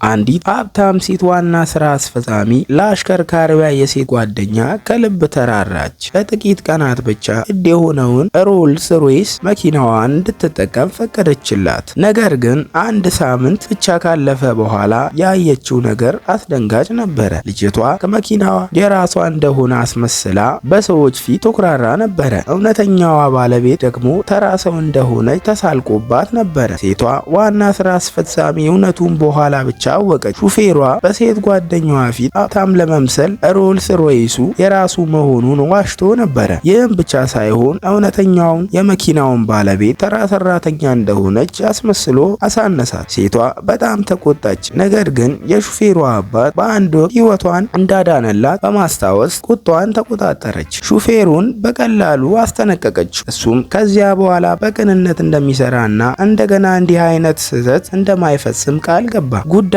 አንዲት ሀብታም ሴት ዋና ስራ አስፈጻሚ ለአሽከርካሪዋ የሴት ጓደኛ ከልብ ተራራች። ለጥቂት ቀናት ብቻ ውድ የሆነውን ሮልስ ሮይስ መኪናዋን እንድትጠቀም ፈቀደችላት። ነገር ግን አንድ ሳምንት ብቻ ካለፈ በኋላ ያየችው ነገር አስደንጋጭ ነበረ። ልጅቷ ከመኪናዋ የራሷ እንደሆነ አስመስላ በሰዎች ፊት ትኩራራ ነበረ። እውነተኛዋ ባለቤት ደግሞ ተራ ሰው እንደሆነች ተሳልቆባት ነበረ። ሴቷ ዋና ስራ አስፈጻሚ እውነቱን በኋላ ብቻ አወቀች። ሹፌሯ በሴት ጓደኛዋ ፊት ሀብታም ለመምሰል ሮልስ ሮይሱ የራሱ መሆኑን ዋሽቶ ነበረ። ይህም ብቻ ሳይሆን እውነተኛውን የመኪናውን ባለቤት ተራ ሰራተኛ እንደሆነች አስመስሎ አሳነሳት። ሴቷ በጣም ተቆጣች። ነገር ግን የሹፌሯ አባት በአንድ ወቅት ሕይወቷን እንዳዳነላት በማስታወስ ቁጣዋን ተቆጣጠረች። ሹፌሩን በቀላሉ አስጠነቀቀችው። እሱም ከዚያ በኋላ በቅንነት እንደሚሰራና እንደገና እንዲህ አይነት ስህተት እንደማይፈጽም ቃል ገባ። ጉዳዩ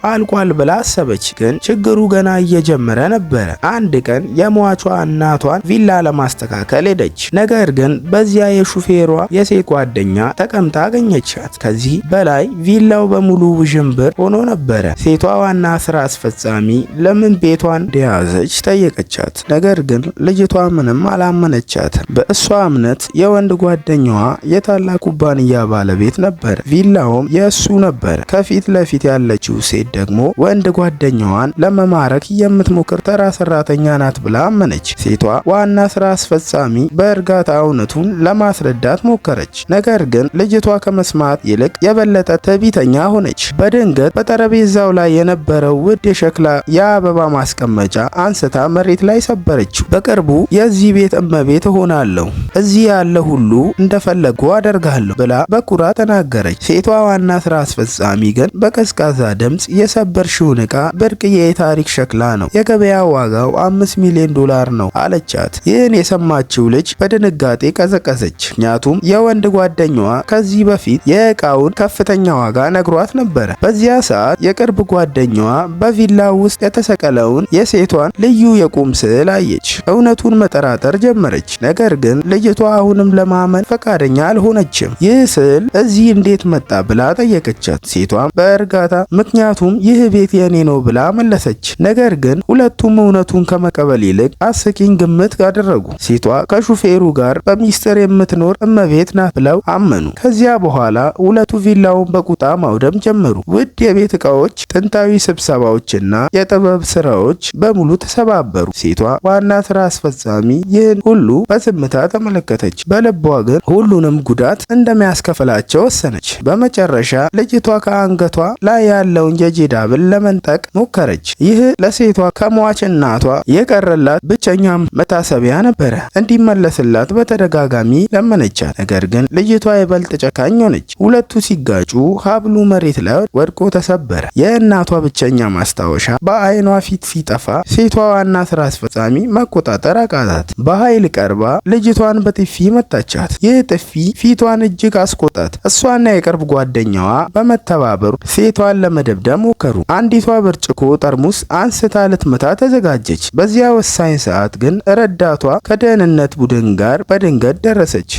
አልቋል ብላ አሰበች። ግን ችግሩ ገና እየጀመረ ነበረ። አንድ ቀን የሟቿ እናቷን ቪላ ለማስተካከል ሄደች። ነገር ግን በዚያ የሹፌሯ የሴት ጓደኛ ተቀምጣ አገኘቻት። ከዚህ በላይ ቪላው በሙሉ ውዥንብር ሆኖ ነበረ። ሴቷ ዋና ስራ አስፈጻሚ ለምን ቤቷን እንደያዘች ጠየቀቻት። ነገር ግን ልጅቷ ምንም አላመነቻት። በእሷ እምነት የወንድ ጓደኛዋ የታላቅ ኩባንያ ባለቤት ነበር፣ ቪላውም የእሱ ነበር። ከፊት ለፊት ያለችው ሴት ደግሞ ወንድ ጓደኛዋን ለመማረክ የምትሞክር ተራ ሰራተኛ ናት ብላ አመነች። ሴቷ ዋና ስራ አስፈጻሚ በእርጋታ እውነቱን ለማስረዳት ሞከረች። ነገር ግን ልጅቷ ከመስማት ይልቅ የበለጠ ትዕቢተኛ ሆነች። በድንገት በጠረጴዛው ላይ የነበረው ውድ የሸክላ የአበባ ማስቀመጫ አንስታ መሬት ላይ ሰበረችው። "በቅርቡ የዚህ ቤት እመቤት እሆናለሁ፣ እዚህ ያለ ሁሉ እንደፈለጉ አደርጋለሁ" ብላ በኩራት ተናገረች። ሴቷ ዋና ስራ አስፈጻሚ ግን በቀዝቃዛ ድምፅ "የሰበርሽውን ዕቃ ብርቅዬ የታሪክ ሸክላ ነው፣ የገበያ ዋጋው 5 ሚሊዮን ዶላር ነው" አለቻት። ይህን የሰማችው ልጅ በድንጋጤ ቀዘቀዘች። ምክንያቱም የወንድ ጓደኛዋ ከዚህ በፊት የዕቃውን ከፍተኛ ዋጋ ነግሯት ነበረ። በዚያ ሰዓት የቅርብ ጓደኛዋ በቪላው ውስጥ የተሰቀለውን የሴቷን ልዩ የቁም ስዕል አየች። እውነቱን መጠራጠር ጀመረች። ነገር ግን ልጅቷ አሁንም ለማመን ፈቃደኛ አልሆነችም። "ይህ ስዕል እዚህ እንዴት መጣ?" ብላ ጠየቀቻት። ሴቷም በእርጋታ "ምክንያቱም ይህ ቤት የኔ ነው" ብላ መለሰች። ነገር ግን ሁለቱም እውነቱን ከመቀበል ይልቅ አስቂኝ ግምት አደረጉ። ሴቷ ከሹፌሩ ጋር በሚስጥር የምትኖር እመቤት ናት ብለው አመኑ። ከዚያ በኋላ ሁለቱ ቪላውን በቁጣ ማውደም ጀመሩ። ውድ የቤት ዕቃዎች፣ ጥንታዊ ስብስቦችና የጥበብ ስራዎች በሙሉ ተሰባበሩ። ሴቷ ዋና ስራ አስፈጻሚ ይህን ሁሉ በዝምታ ተመለከተች። በልቧ ግን ሁሉንም ጉዳት እንደሚያስከፍላቸው ወሰነች። በመጨረሻ ልጅቷ ከአንገቷ ላይ ያለውን የጄድ ሐብል ለመንጠቅ ሞከረች። ይህ ለሴቷ ከሟች እናቷ የቀረላት ብቸኛ መታሰቢያ ነበረ። እንዲመለስላት በተደጋጋሚ ለመነቻት። ነገር ግን ልጅቷ ይበልጥ ጨካኝ ሆነች። ሁለቱ ሲጋጩ ሐብሉ መሬት ላይ ወድቆ ተሰበረ። የእናቷ ብቸኛ ማስታወሻ በአይኗ ፊት ሲጠፋ ሴቷ ዋና ስራ አስፈጻሚ መቆጣጠር አቃታት። በኃይል ቀርባ ልጅቷን በጥፊ መታቻት። ይህ ጥፊ ፊቷን እጅግ አስቆጣት። እሷና የቅርብ ጓደኛዋ በመተባበር ሴቷን ለመደብደብ ሞከሩ። አንዲቷ ብርጭቆ ጠርሙስ አንስታ ልትመታ ተዘጋጀች። በዚያ ወሳኝ ሰዓት ግን ረዳቷ ከደህንነት ቡድን ጋር በድንገት ደረሰች።